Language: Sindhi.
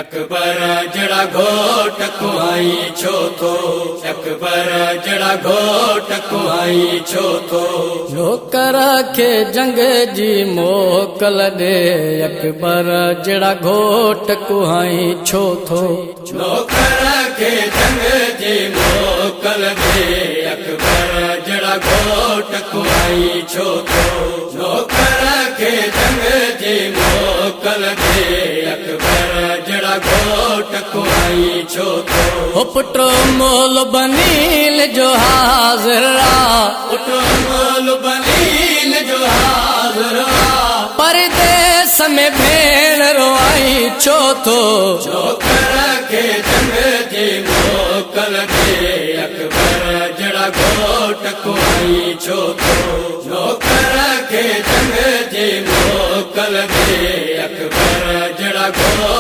اڪبر جهڙا گهوٽ ڪهائين ڇو ٿو؟ اڪبر جهڙا گهوٽ ڪهائين ڇو ٿو؟ نوڪر کي جنگ جي موڪل ڏي، اڪبر جهڙا گهوٽ ڪهائين ڇو ٿو؟ نوڪر کي جنگ جي موڪل ڏي، اڪبر جهڙا گهوٽ ڪهائين ڇو ٿو؟ نوڪر کي جنگ جي موڪل ڏي، اڪبر جهڙا گهوٽ ڪهائين ڇو ٿو؟ هو پٽ مول بنيل جو حاضر آ، پٽ مول بنيل جو حاضر آ، پرديس ۾ ڀيڻ روئائين ڇو ٿو؟ نوڪر کي جنگ جي موڪل ڏي، اڪبر جهڙا گهوٽ ڪهائين ڇو ٿو؟ نوڪر کي جنگ جي موڪل ڏي، اڪبر جهڙا گهوٽ.